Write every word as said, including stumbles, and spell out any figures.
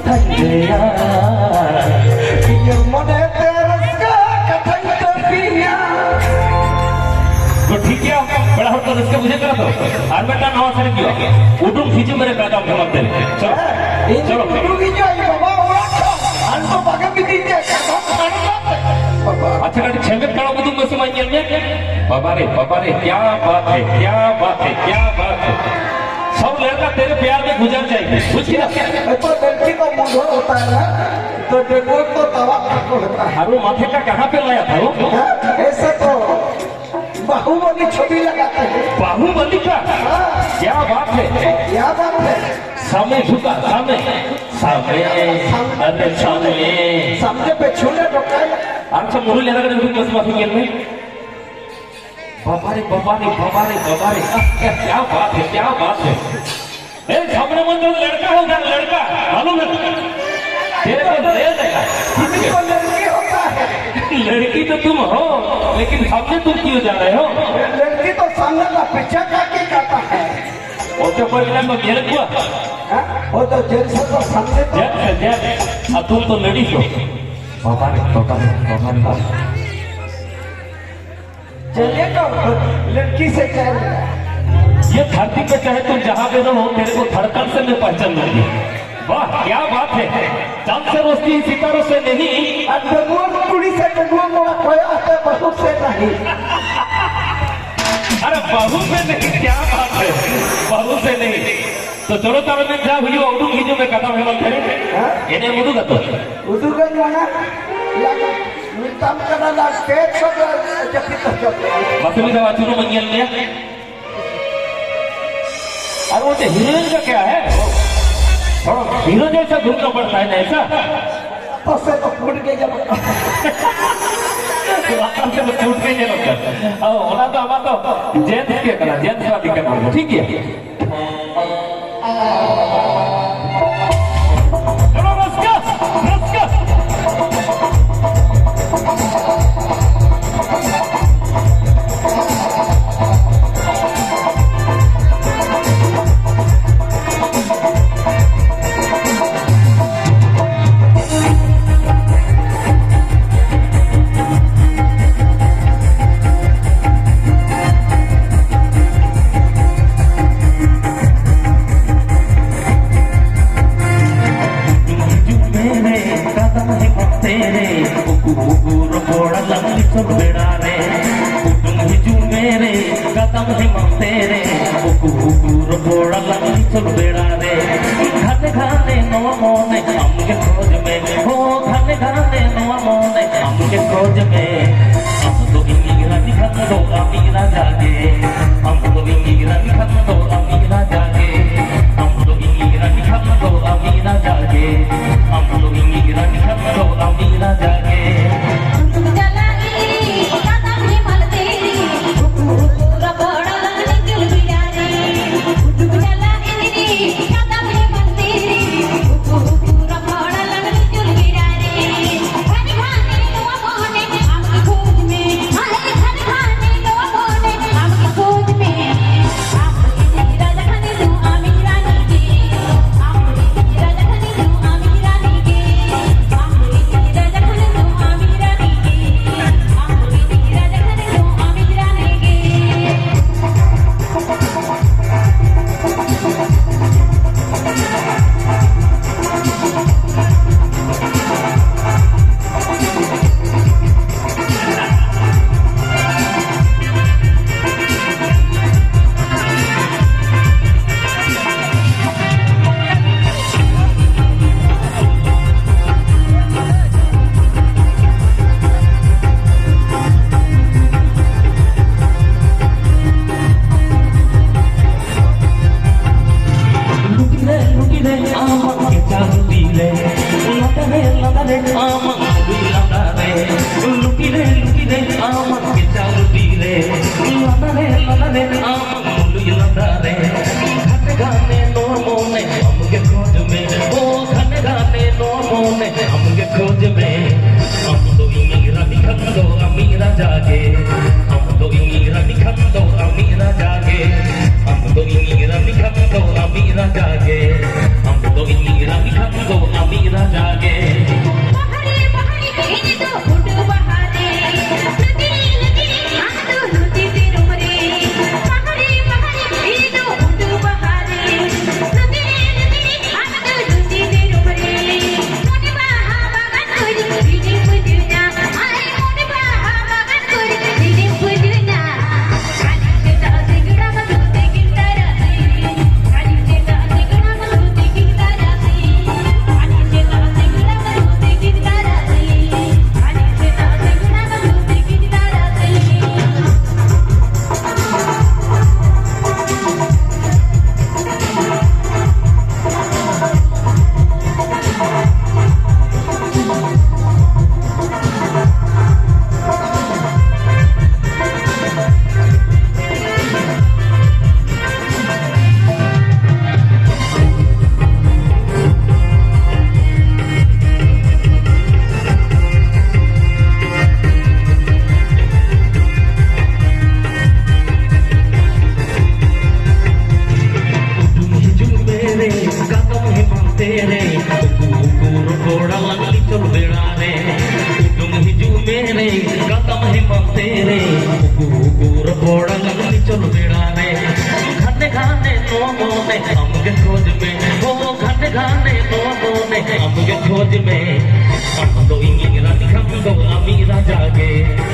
ᱞᱟᱹᱭᱟ, ᱤᱧᱟᱹᱜ ᱢᱚᱱᱮ ᱛᱮ ᱨᱟᱹᱥᱠᱟᱹ ᱠᱟᱛᱷᱟᱧ ᱛᱟᱹᱯᱤᱭᱟ᱾ ᱛᱚ ᱴᱷᱤᱠ ᱜᱮᱭᱟ, ᱯᱮᱲᱟ ᱦᱚᱲ ᱠᱚ ᱨᱟᱹᱥᱠᱟᱹ ᱵᱩᱡᱷᱟᱹᱜ ᱠᱟᱱᱟ ᱛᱚ? ᱟᱨ ᱢᱤᱫᱴᱟᱝ ᱱᱟᱣᱟ ᱥᱮᱨᱮᱧ ᱦᱩᱭᱩᱜᱼᱟ, ᱩᱰᱩᱝ ᱦᱤᱡᱩᱜ ᱢᱮ ᱨᱮ ᱠᱟᱫᱟᱢ ᱠᱷᱚᱱᱟᱜ ᱛᱮ᱾ ᱪᱚᱞᱚ᱾ ᱦᱮᱸ, ᱤᱧ ᱪᱚᱞᱚ᱾ ᱩᱰᱩᱝ ᱦᱤᱡᱩᱜᱼᱟ, ᱤᱧ ᱵᱟᱵᱟ ᱚᱲᱟᱜ ᱠᱷᱚᱱ᱾ ᱟᱢ ᱫᱚ ᱵᱟᱜᱮ ᱢᱤᱫ ᱫᱤᱱ ᱜᱮ ᱠᱟᱫᱟᱢ ᱠᱷᱟᱱ ᱫᱚ᱾ ᱵᱟᱵᱟ᱾ ᱟᱪᱪᱷᱟ, ᱠᱟᱹᱴᱤᱡ ᱪᱷᱮᱢᱮᱫ ᱛᱟᱲᱟᱢ ᱩᱫᱩᱜ ᱢᱮᱥᱮ ᱢᱟᱧ ᱧᱮᱞ ᱢᱮ᱾ ᱵᱟᱵᱟ ᱨᱮ, ᱵᱟᱵᱟ ᱨᱮ, ᱠᱭᱟ ᱵᱟᱛ ᱦᱮ, ᱠᱭᱟ ᱵᱟᱛ ᱦᱮ, ᱠᱭᱟ ᱵᱟᱛ ᱦᱮ᱾ ᱥᱟᱵ ᱞᱮᱠᱟ ᱛᱮᱨᱮ ᱯᱭᱟᱨ ᱢᱮ ᱜᱩᱡᱟᱨ ᱡᱟᱭᱮᱜᱤ, ᱵᱩᱡᱽ ᱠᱮᱫᱟ? ᱮᱨᱯᱚᱨ ᱞᱟᱹᱲᱠᱤ ᱠᱚ ᱢᱩᱰᱷᱟᱹ ᱦᱳᱛᱟ ᱦᱮ ᱱᱟ, ᱛᱚ ᱰᱟᱺᱜᱩᱣᱟᱹ ᱠᱚ ᱛᱟᱣᱟᱜ ᱛᱟᱠᱚ ᱦᱳᱛᱟ ᱦᱮ᱾ ᱟᱨ ᱣᱳ ᱢᱟᱛᱷᱮ ᱠᱟ ᱠᱟᱦᱟᱸ ᱯᱮ ᱞᱟᱭᱟ ᱛᱷᱟ ᱣᱳ? ᱦᱮᱸ, ᱮᱭᱥᱮ ᱛᱚ ᱵᱟᱦᱩᱵᱟᱞᱤ ᱪᱷᱚᱵᱤ ᱞᱟᱜᱟᱛᱮ ᱦᱮ᱾ ᱵᱟᱦᱩᱵᱟᱞᱤ ᱠᱟ? ᱦᱮᱸ᱾ ᱠᱭᱟ ᱵᱟᱛ ᱦᱮ? ᱠᱭᱟ ᱵᱟᱛ ᱦᱮ? ᱥᱟᱢᱱᱮ ᱡᱷᱩᱠᱟ, ᱥᱟᱢᱱᱮ, ᱥᱟᱢᱱᱮ, ᱟᱨᱮ ᱥᱟᱢᱱᱮ᱾ ᱥᱟᱢᱱᱮ ᱯᱮ ᱪᱷᱩᱱᱟ ᱰᱚᱠᱟᱭ᱾ ᱟᱪᱪᱷᱟ, ᱢᱩᱨᱩ ᱞᱮᱱᱟ ᱠᱟᱹᱴᱤᱡ ᱢᱟᱛᱷᱮ ᱧᱮᱞ ᱢᱮ᱾ बाबा रे, बाबा रे, बाबा रे, बाबा रे। आह, क्या, क्या बात है, क्या बात है। ए, सामने मत देखो, लड़का है उधर, लड़का। मालूम है? तेरे को ले लेगा। आदमी को लड़की होता है। लड़की तो तुम हो, लेकिन सामने तुम क्यों जा रहे हो? लड़की तो सामने का पीछा करके जाता है। वो तो कोई ना कोई मेरे को। हाँ? वो तो जेंट्स है तो सामने तो जेंट्स है, जेंट्स। और तुम तो लेडीज हो। बाबा रे, बाबा रे, बाबा रे, बाबा रे। चलिए तो लड़की से चल। ये धरती पे चाहे तुम जहां भी रहो, तेरे को धड़कन से मैं पहचान लूंगी। वाह, क्या बात है। चांद से रोशनी, सितारों से नहीं। अब डगुआ कुड़ी से डगुआ मोड़ा खोया है, बहू से नहीं। अरे, बहू से नहीं, क्या बात है, बहू से नहीं। तो चलो, ताहले मैं जा हुई, उडुक ᱦᱤᱡᱩᱜ ᱢᱮ, ᱠᱟᱛᱷᱟ ᱢᱮᱱᱟᱜ ᱛᱟᱦᱮᱸ᱾ ᱦᱮᱸ? ᱮᱱᱮᱡ ᱩᱰᱩᱠ ᱟᱛᱚ᱾ ᱩᱫᱩᱜᱟᱹᱧ ᱢᱟᱱᱟ, ᱞᱟᱜ-, ᱢᱮᱛᱟᱢ ᱠᱟᱱᱟ ᱞᱟᱜ, ᱯᱮ ᱪᱷᱚᱴ ᱡᱟᱹᱯᱤᱫ ᱦᱚᱪᱚ ᱠᱮᱫᱟ᱾ ᱢᱟᱥᱮ ᱢᱤᱫ ᱫᱷᱟᱣ ᱟᱹᱪᱩᱨᱚᱜ ᱢᱮ, ᱧᱮᱞ ᱢᱮᱭᱟ᱾ ᱟᱨ ᱢᱤᱫᱴᱮᱡ ᱦᱤᱨᱳᱭᱤᱱ ᱫᱚ ᱠᱮᱭᱟ ᱦᱮ? ᱛᱷᱚᱲᱟ ᱦᱤᱨᱳ ᱡᱮᱥᱟ ᱜᱷᱩᱢᱱᱟ ᱯᱟᱲᱛᱟ ᱦᱮ ᱱᱟ, ᱮᱥᱟ? ᱯᱟᱥᱮ ᱫᱚ ᱯᱩᱸᱰ ᱜᱮ ᱧᱮᱞᱚᱜ ᱠᱟᱱᱟ᱾ ᱞᱟᱛᱟᱨ ᱥᱮᱫ ᱫᱚ ᱯᱩᱸᱰ ᱜᱮ ᱧᱮᱞᱚᱜ ᱠᱟᱱᱟ᱾ ᱚ, ᱚᱱᱟ ᱫᱚ ᱟᱢᱟᱜ ᱫᱚ ᱡᱮᱱᱥ ᱜᱮ ᱠᱟᱱᱟ, ᱡᱮᱱᱥ ᱵᱟᱫᱤ ᱠᱟᱱᱟ, ᱴᱷᱤᱠ ᱜᱮᱭᱟ? ᱪᱚᱞᱚ ᱨᱟᱹᱥᱠᱟᱹ, ᱨᱟᱹᱥᱠᱟᱹ᱾ ᱨᱮ, ᱩᱠᱩ ᱩᱠᱩ ᱨᱚᱯᱚᱲ ᱟᱞᱟᱝ ᱱᱤᱛᱚᱜ ᱵᱮᱲᱟ ᱨᱮ᱾ ᱠᱩᱴᱩᱢ ᱦᱤᱡᱩᱜ ᱢᱮ ᱨᱮ, ᱜᱟᱛᱟᱢ ᱦᱮᱢᱟᱱᱛᱮ ᱨᱮ᱾ ᱩᱠᱩ ᱩᱠᱩ ᱨᱚᱯᱚᱲ ᱟᱞᱟᱝ ᱱᱤᱛᱚᱜ ᱵᱮᱲᱟ ᱨᱮ᱾ ᱜᱷᱟᱱᱮ ᱜᱷᱟᱱᱮ ᱱᱚᱣᱟ ᱢᱚᱱᱮ ᱟᱢ ᱜᱮ ᱠᱷᱚᱡᱽ ᱢᱮ᱾ ᱦᱳ, ᱜᱷᱟᱱᱮ ᱜᱷᱟᱱᱮ ᱱᱚᱣᱟ ᱢᱚᱱᱮ ᱟᱢ ᱜᱮ ᱠᱷᱚᱡᱽ ᱢᱮ᱾ ᱟᱢ ᱫᱚ ᱤᱧᱤᱡ ᱨᱟᱱᱤ ᱠᱷᱟᱱ ᱫᱚ ᱟᱢᱤᱡ ᱨᱟᱡᱟ ᱜᱮ᱾ ᱟᱢ ᱫᱚ ᱤᱧᱤᱡ ᱨᱟᱱᱤ ᱠᱷᱟᱱ ᱫᱚ ᱟᱢᱤᱡ ᱨᱟᱡᱟ ᱜᱮ᱾ ᱟᱢ ᱫᱚ ᱤᱧᱤᱡ ᱨᱟᱱᱤ ᱠᱷᱟᱱ ᱫᱚ ᱟᱢᱤᱡ ᱨᱟᱡᱟ ᱜᱮ᱾ ᱟᱢ ᱫᱚ ᱤᱧᱤᱡ ᱨᱟᱱᱤ ᱠᱷᱟᱱ ᱫᱚ ᱟᱢᱤᱡ ᱨᱟᱡᱟ ᱜᱮ᱾ ᱩᱰᱩᱠ ᱪᱟᱞᱟᱜ ᱤᱧ ᱠᱟᱫᱟᱢ ᱦᱮᱢᱟᱞ ᱛᱮ, ᱩᱠᱩ ᱩᱠᱩ ᱨᱚᱯᱚᱲ ᱟᱞᱟᱝ ᱱᱤᱡᱩᱞ ᱵᱮᱲᱟ ᱨᱮ᱾ ᱩᱰᱩᱠ ᱪᱟᱞᱟᱜ ᱤᱧ ᱠᱟᱫᱟᱢ ᱦᱮᱢᱟᱞ ᱛᱮ, ᱩᱠᱩ ᱩᱠᱩ ᱨᱚᱯᱚᱲ ᱟᱞᱟᱝ ᱱᱤᱡᱩᱞ ᱵᱮᱲᱟ ᱨᱮ᱾ ᱜᱷᱟᱱᱮ ᱜᱷᱟᱱᱮ ᱱᱚᱣᱟ ᱢᱚᱱᱮ ᱟᱢ ᱜᱮ ᱠᱷᱚᱡᱽ ᱢᱮ᱾ ᱦᱟᱭ ᱜᱷᱟᱱᱮ ᱜᱷᱟᱱᱮ ᱱᱚᱣᱟ ᱢᱚᱱᱮ ᱟᱢ ᱜᱮ ᱠᱷᱚᱡᱽ ᱢᱮ᱾ ᱞᱩᱴᱤ ᱨᱮ, ᱞᱩᱴᱤ ᱨᱮ, ᱟᱢᱟᱜ ᱠᱮᱪᱟ ᱞᱩᱴᱤ ᱨᱮ᱾ ᱞᱟᱸᱫᱟ ᱨᱮ, ᱞᱟᱸᱫᱟ ᱨᱮ, ᱟᱢᱟᱜ ᱞᱩᱴᱤ ᱞᱟᱸᱫᱟ ᱨᱮ᱾ ᱞᱩᱴᱤ ᱨᱮ, ᱞᱩᱴᱤ ᱨᱮ, ᱟᱢᱟᱜ ᱠᱮᱪᱟ ᱞᱩᱴᱤ ᱨᱮ᱾ ᱞᱟᱸᱫᱟ ᱨᱮ, ᱞᱟᱸᱫᱟ ᱨᱮ, ᱟᱢᱟᱜ ᱞᱩᱴᱤ ᱞᱟᱸᱫᱟ ᱨᱮ᱾ ᱜᱷᱟᱱᱮ ᱜᱷᱟᱱᱮ ᱱᱚᱣᱟ ᱢᱚᱱᱮ ᱟᱢ ᱜᱮ ᱠᱷᱚᱡᱽ ᱢᱮ᱾ ᱳ ᱜᱷᱟᱱᱮ ᱜᱷᱟᱱᱮ ᱱᱚᱣᱟ ᱢᱚᱱᱮ ᱟᱢ ᱜᱮ ᱠᱷᱚᱡᱽ ᱢᱮ᱾ ᱟᱢ ᱫᱚ ᱤᱧᱤᱡ ᱨᱟᱱᱤ ᱠᱷᱟᱱ ᱫᱚ ᱟᱢᱤᱡ ᱨᱟᱡᱟ ᱜᱮ᱾ ᱟᱢ ᱫᱚ ᱤᱧᱤᱡ ᱨᱟᱱᱤ ᱠᱷᱟᱱ ᱫᱚ ᱟᱢᱤᱡ ᱨᱟᱡᱟ ᱜᱮ᱾ ᱟᱢ ᱫᱚ ᱤᱧᱤᱡ ᱨᱟᱱᱤ ᱠᱷᱟᱱ ᱫᱚ ᱟᱢᱤᱡ ᱨᱟᱡᱟ ᱜᱮ᱾ ᱟᱢ ᱫᱚ ᱤᱧᱤᱡ ᱨᱟᱱᱤ ᱠᱷᱟᱱ ᱫᱚ ᱟᱢᱤᱡ ᱨᱟᱡᱟ ᱜᱮ᱾ ᱵᱟᱦᱟᱨᱮ, ᱵᱟᱦᱟᱨᱮ, ᱤᱧ ᱫᱚ ᱜᱩᱰᱩ ᱵᱟᱦᱟᱨᱮ᱾ ᱞᱩᱛᱤ, ᱞᱩᱛᱤ, ᱟᱢ ᱫᱚ ᱞᱩᱛᱤ ᱛᱤᱨᱩᱢ ᱨᱮ᱾ ᱨᱮ, ᱩᱠᱩ ᱩᱠᱩ ᱨᱚᱯᱚᱲ ᱟᱞᱟᱝ ᱞᱤᱪᱚᱞ ᱵᱮᱲᱟ ᱨᱮ᱾ ᱩᱰᱩᱝ ᱦᱤᱡᱩᱜ ᱢᱮ ᱨᱮ, ᱜᱟᱛᱟᱢ ᱦᱮᱢᱟᱱᱛᱮ ᱨᱮ, ᱩᱠᱩ ᱩᱠᱩ ᱨᱚᱯᱚᱲ ᱟᱞᱟᱝ ᱞᱤᱪᱚᱞ ᱵᱮᱲᱟ ᱨᱮ᱾ ᱜᱷᱟᱱᱮ ᱜᱷᱟᱱᱮ ᱱᱚᱣᱟ ᱢᱚᱱᱮ ᱟᱢ ᱜᱮ ᱠᱷᱚᱡᱽ ᱢᱮ, ᱦᱳ ᱜᱷᱟᱱᱮ ᱜᱷᱟᱱᱮ ᱱᱚᱣᱟ ᱢᱚᱱᱮ ᱟᱢ ᱜᱮ ᱠᱷᱚᱡᱽ ᱢᱮ᱾ ᱟᱢ ᱫᱚ ᱤᱧᱤᱡ ᱨᱟᱱᱤ ᱠᱷᱟᱱ ᱫᱚ ᱟᱢᱤᱡ ᱨᱟᱡᱟ ᱜᱮ᱾